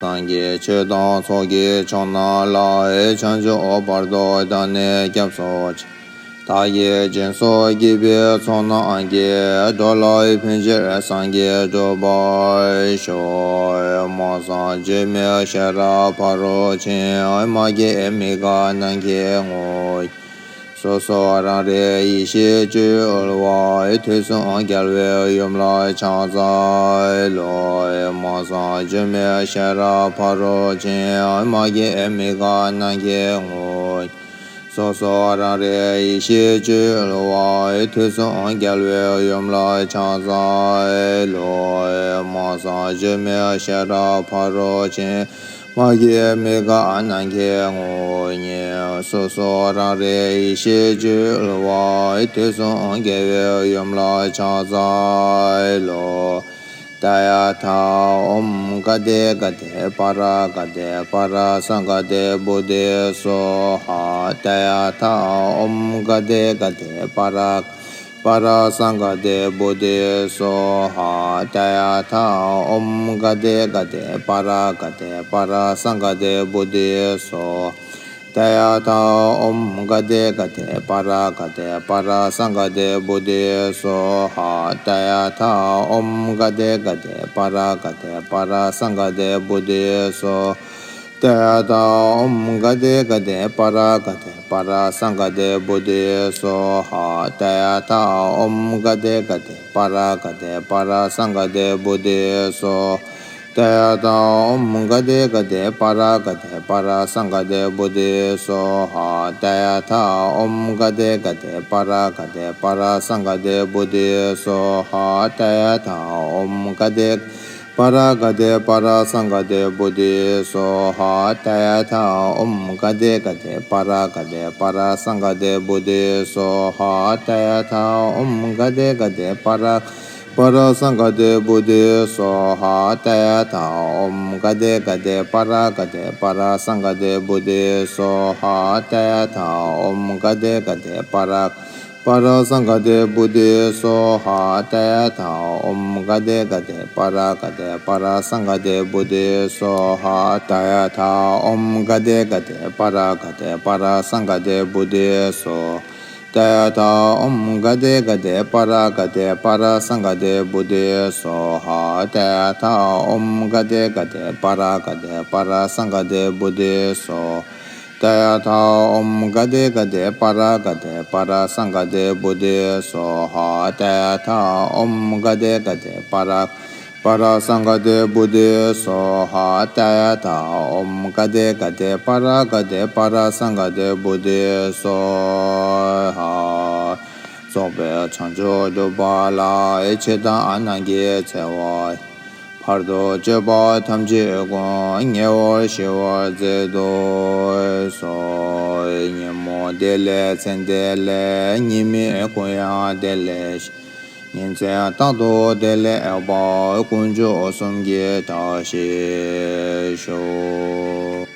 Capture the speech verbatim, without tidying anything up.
སངས་རྒྱས་ཆོས་དང་ཚོགས་ཀྱི་མཆོག་རྣམས་ལ། བྱང་ཆུབ་བར་དུ་བདག་ནི་སྐྱབས་སུ་མཆི། བདག་གིས་སྦྱིན་སོགས་བགྱིས་པའི་ཚོགས་རྣམས་ཀྱིས། འགྲོ་ལ་ཕན་ཕྱིར་སངས་རྒྱས་འགྲུབ་པར་ཤོག། སྨྲ་བསམ་བརྗོད་མེད་ཤེས་རབ་ཕ་རོལ་ཕྱིན། མ་སྐྱེས་མི་འགག་ནམ་མཁའི་ངོ་། སོ་སོ་རང་རིག་ཡེ་ཤེས་སྤྱོད་ཡུལ་བ། དུས་གསུམ་རྒྱལ་བའི་ཡུམ་ལ་ཕྱག་འཚལ་ལོ། སྨྲ་བསམ་བརྗོད་མེད་ཤེས་རབ་ཕ་རོལ་ཕྱིན། མ་སྐྱེས་མི་འགག་ནམ་མཁའི་ངོ་། སོ་སོ་རང་རིག་ཡེ་ཤེས་སྤྱོད་ཡུལ་བ། དུས་གསུམ་རྒྱལ་བའི་ཡུམ་ལ་ཕྱག་འཚལ་ལོ། སྨྲ་བསམ་བརྗོད་མེད་ཤེས་རབ་ཕ་རོལ་ཕྱིན། མ་སྐྱེས་མི་འགག་ནམ་མཁའི་ངོ་བོ་ཉིད། སོ་སོ་རང་རིག་ཡེ་ཤེས་སྤྱོད་ཡུལ་བ། དུས་གསུམ་རྒྱལ་བའི་ཡུམ་ལ་ཕྱག་འཚལ་ལོ། ཏདྱ་ཐཱ། ཨོཾ་ག་ཏེ་ག་ཏེ་པཱ་ར་ག་ཏེ་པཱ་ར་སཾ་ག་ཏེ་བོ་དྷི་སྭཱ་ཧཱ། ཏདྱ་ཐཱ། ཨོཾ་ག་ཏེ་ག་ཏེ་པཱ་ར་པཱ་ར་སཾ་ག་ཏེ་བོ་དྷི་སྭཱ་ཧཱ། ཏདྱ་ཐཱ། ཨོཾ་ག་ཏེ་ག་ཏེ་པཱ་ར་ག་ཏེ་པཱ་ར་སཾ་ག་ཏེ་བོ་དྷི་སྭཱ་ཧཱ། ཏདྱ་ཐཱ། ཨོཾ་ག་ཏེ་ག་ཏེ་པཱ་ར་ག་ཏེ་པཱ་ར་སཾ་ག་ཏེ་བོ་དྷི་སྭཱ་ཧཱ། ཏདྱ་ཐཱ། ཨོཾ་ག་ཏེ་ག་ཏེ་པཱ་ར་ག་ཏེ་པཱ་ར་སཾ་ག་ཏེ་བོ་དྷི་སྭཱ་ཧཱ། ཏདྱ་ཐཱ། ཨོཾ་ག་ཏེ་ག་ཏེ་པཱ་ར་ག་ཏེ་པཱ་ར་སཾ་ག་ཏེ་བོ་དྷི་སྭཱ་ཧཱ། ཏདྱ་ཐཱ། ཨོཾ་ག་ཏེ་ག་ཏེ་པཱ་ར་ག་ཏེ་པཱ་ར་སཾ་ག་ཏེ་བོ་དྷི་སྭཱ་ཧཱ། ཏདྱ་ཐཱ། ཨོཾ་ག་ཏེ་ག་ཏེ་པཱ་ར་ག་ཏེ་པཱ་ར་སཾ་ག་ཏེ་བོ་དྷི་སྭཱ་ཧཱ། ཏདྱ་ཐཱ། ཨོཾ་ག་ཏེ་ག་ཏེ་པཱ་ར་ག་ཏེ་པཱ་ར་སཾ་ག་ཏེ་བོ་དྷི་སྭཱ་ཧཱ། ཏདྱ་ཐཱ། ཨོཾ་ག་ཏེ་པཱ་ར་ག་ཏེ་པཱ་ར་སཾ་ག་ཏེ་བོ་དྷི་སྭཱ་ཧཱ། ཏདྱ་ཐཱ། ཨོཾ་ག་ཏེ་ག་ཏེ་པཱ་ར་ག་ཏེ་པཱ་ར་སཾ་ག་ཏེ་བོ་དྷི་སྭཱ་ཧཱ། ཏདྱ་ཐཱ། ཨོཾ་ག་ཏེ་ག་ཏེ་པཱ་ར་པཱ་ར་སཾ་ག་ཏེ་བོ་དྷི་སྭཱ་ཧཱ། ཏདྱ་ཐཱ། ཨོཾ་ག་ཏེ་ག་ཏེ་པཱ་ར་ག་ཏེ་པཱ་ར་སཾ་ག་ཏེ་བོ་དྷི་སྭཱ་ཧཱ། ཏདྱ་ཐཱ། ཨོཾ་ག་ཏེ་ག་ཏེ་པཱ་ར་པཱ་ར་སཾ་ག་ཏེ་བོ་དྷི་སྭཱ་ཧཱ། ཏདྱ་ཐཱ། ཨོཾ་ག་ཏེ་ག་ཏེ་པཱ་ར་ག་ཏེ་པཱ་ར་སཾ་ག་ཏེ་བོ་དྷི་སྭཱ་ཧཱ། ཏདྱ་ཐཱ། ཨོཾ་ག་ཏེ་ག་ཏེ་པཱ་ར་ག་ཏེ་པཱ་ར་སཾ་ག་ཏེ་བོ་དྷི་སྭཱ་ཏདྱ་ཐཱ། ཨོཾ་ག་ཏེ་ག་ཏེ་པཱ་ར་ག་ཏེ་པཱ་ར་སཾ་ག་ཏེ་བོ་དྷི་སྭཱ་ཧཱ། ཏདྱ་ཐཱ། ཨོཾ་ག་ཏེ་ག་ཏེ་པཱ་ར་ག་ཏེ་པཱ་ར་སཾ་ག་ཏེ་བོ་དྷི་སྭཱ་ཏདྱ་ཐཱ། ཨོཾ་ག་ཏེ་ག་ཏེ་པཱ་ར་ག་ཏེ་པཱ་ར་སཾ་ག་ཏེ་བོ་དྷི་སྭཱ་ཧཱ། ཏདྱ་ཐཱ། ཨོཾ་ག་ཏེ་ག་ཏེ་པཱ་ར་པཱ་ར་སཾ་ག་ཏེ་བོ་དྷི་སྭཱ་ཧཱ། ཏདྱ་ཐཱ། ཨོཾ་ག་ཏེ་ག་ཏེ་པཱ་ར་ག་ཏེ་པཱ་ར་སཾ་ག་ཏེ་བོ་དྷི་སྭཱ་ཧཱ། རྫོགས་པའི་བྱང་ཆུབ་སྒྲུབ་པ་ལ། ཆོས་དང་ནམ་མཁའི་ཚེ་བ། བར་དུ་གཅོད་པ་ཐམས་ཅད་ཀུན། ཉེ་བར་ཞི་བར་མཛད་དུ་གསོལ། ཉོན་མོངས་བདེ་ལེགས་མཚན་བདེ་ལེགས། ཉེས་དམིགས་ཀུན་ཡང་བདེ་ལེགས་ཤེས། ཉིན་མཚན་རྟག་ཏུ་བདེ་ལེགས་པ། དཀོན་མཆོག་གསུམ་གྱི་བཀྲ་ཤིས་ཤོག།